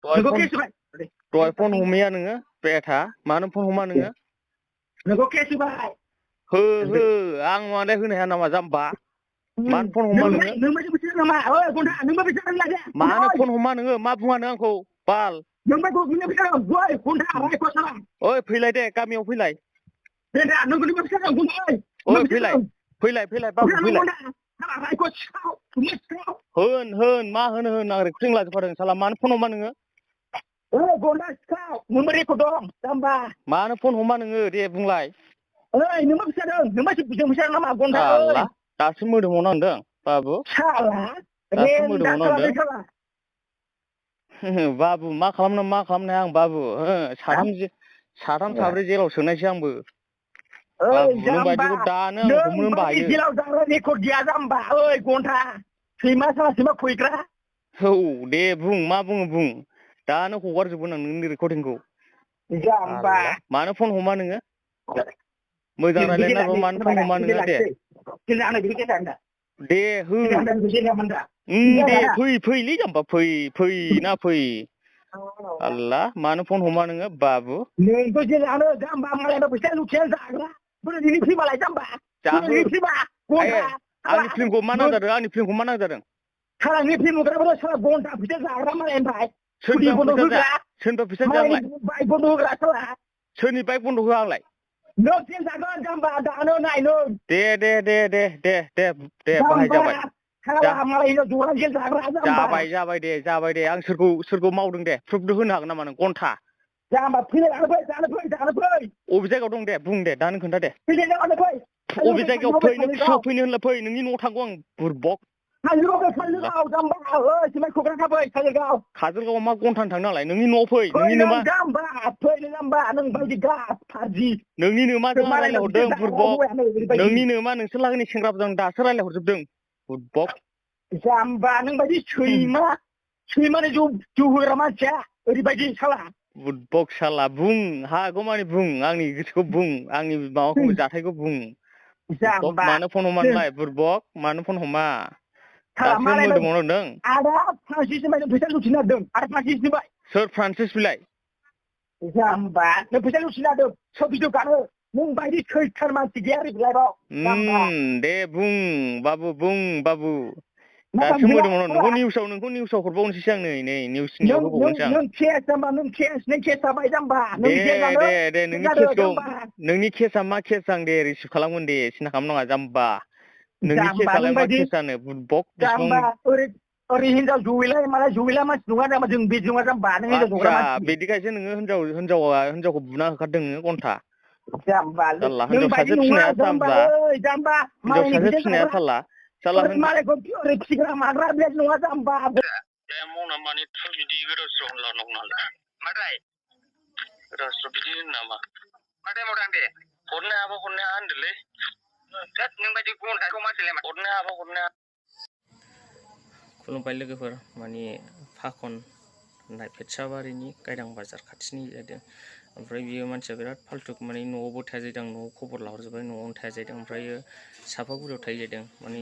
दहाय फन हमैया नोङो बेथा मानो फन हमा नोङो नोंखौ केस होबाय हो आं माने होनो हाया नामा जाम्बा मानो फन हमा नोङो मानो फन हमा नोङो मा बुङा नों आंखौ बाल ओइ फैलाय दे गामियाव फैलाय ओइ फैलाय बाबु फैलाय होन मा होन आं रेकर्डिं लाजोबखादों साला मानो फन हमा नोङो मानो फन हमा नोङो दे बुंलाय साला दासो मोदोमाव नांदों बाबु दासो मोदोमाव नांदों बाबु मा खालामनो आं बाबु साथाम साब्रै जेलाव सोनायसै आंबो बाबु नों बायदिखौ दानो आं हमनो बायो औ दे बुं मा बुं दानो हगारजोबगोन आं नोंनि रेकर्डिंखौ मानो फन हमा नोङो मोजां रायलायनांगौ मानो फन हमा नोङो दे हो दे फैलै जाम्बा फैना फै आल्ला मानो फन हमा नोङो बाबु जाहो आंनि फिल्मखौ मा नांजादों सोरनिफ्राय फैसा जाया आंलाय सोरनि बाइक बन्द होआ आंलाय दे बाहाय जाबाय दे आं सोरखौ मावदों दे प्रुफबो होनो हागोन नामा नों घन्टा अबे जायगायाव दं दे बुं दे दा नों खोन्था दे अबे जायगायाव फै नों फिसौ फैनो होनला फै नोंनि न'आव थांगौ आं बुरबक काजलगावआव मा घन्टानि थांनो नालाय नोंनि न'आव फै नोंनि नोमा जों रायलायहरदों बुरबक नोंनि नोमा नोंसोर लागोनि सेंग्राफोरजों दासो रायलायहरजोबदों बुरबक बुरबक साला बुं हागौमानि बुं आंनि गोसोखौ बुं आंनि माबाखौ जाथायखौ बुं मानो फन हमा नोंलाय बुरबक मानो फन हमा दासो मोदोमाव नांदों सोर फ्रान्सिस बिलाय दे बुं बाबु दासो मोदोमाव नोंखौ निउसाव हरबावनोसै आं नै निउसनियाव होबावनोसै आं दे नोंनि केसआ मा केस आं दे रिसिभ खालामगोन दे सिन्था खालामनाङा जाम्बा नोंनि केसआलाय मा केस जानो बुरबक बिदिखायसो नोङो हिनजावखौ बुना होखारदों नोङो घन्टा हिनजाव सासे फिसिनाया खुलुमबाय लोगोफोर माने फाखन होननाय पेटसाबारिनि गायदां बाजार खाथिनि जादों ओमफ्राय बियो मानसिया बिराद फाल्तु माने न'आवबो थाया जादों न'आव खबर लाहरजोब्बाय न'आवनो थाया जादों ओमफ्राय सापागुरियाव थायो जादों माने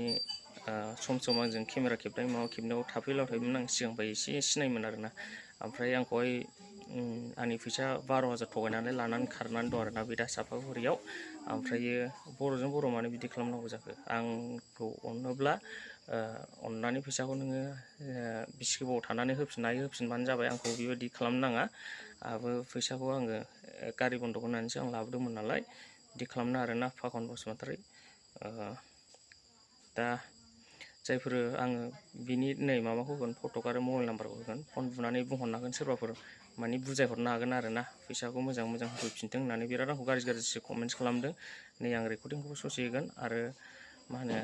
सम आंजों केमेरा खेबनाय माबा खेबनायाव थाफैलाव थायोमोन आं सिगांफ्राय एसे सिनायोमोन आरोना ओमफ्राय आंखौहाय आंनि फैसा 12,000 थगायनानै लानानै खारनानै दं आरोना बे दा सापागुरियाव ओमफ्रायो बर'जों बर' मानो बिदि खालामनांगौ जाखो आंखौ अनोब्ला अननानै फैसाखौ नोङो बेसे गोबाव थानानै होफिननो हायो होफिनबानो जाबाय आंखौ बेबायदि खालामनो नाङा आंबो फैसाखौ आङो गारि बन्द होनानैसो आं लाबोदोंमोन नालाय बिदि खालामनो आरोना फाखन बसुमतारी दा जायफोर आङो बिनि नै माबाखौ होगोन फटक आरो मबाइल नाम्बारखौ होगोन फन बुनानै बुंहरनो हागोन सोरबाफोर माने बुजायहरनो हागोन आरोना फैसाखौ मोजां होफैफिनथों होननानै बिराद आंखौ गाज्रि कमेन्ट्स खालामदों नै आं रेकर्डिंखौबो ससे होगोन आरो मा होनो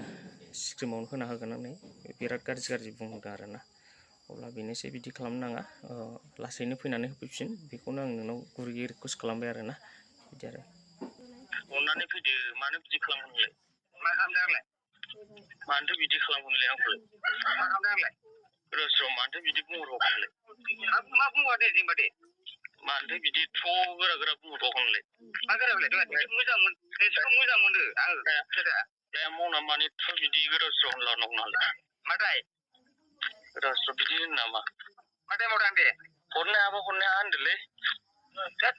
स्क्रिमावनो होना होगोन आं नै बिराद गाज्रि बुंदों आरोना अब्ला बेनोसै बिदि खालामनो नाङा लासैनो फैनानै होफैफिन बेखौनो आं नोंनाव गुरैयै रिकुवेस्ट खालामबाय आरोना बिदि आरो अननानै फैदो मानो बिदि खालामगोन नोंलाय मा खालामदों आंलाय मानोथो बिदि खालामगोन नोंलाय आंखौलाय मा खालामदों आंलाय रस्र मानोथो बिदि बुंहरबावगोन नोंलाय मा बुंहर दे जेनेबा दे मानोथो बिदि गोरा बुंहरबावगोन नोंलाय मा गोरा मोजां मोनो आङो दा मावना माने बिदि रस्र होनलानांगौ नालाय मा दाय रस्र बिदि होनो नामा मा टाइमाव थांदे हरनो हाबा होनदोलै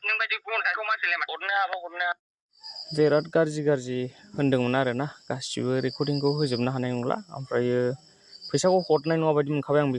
नों बायदि गुबुनखौ मानसिलाय हरनो हाबा हरनो बिराद गाज्रि होनदोंमोन आरोना गासिबो रेकर्डिंखौ होजोबनो हानाय नंला ओमफ्रायो फैसाखौ हरनाय नङा बायदि मोनखाबाय आं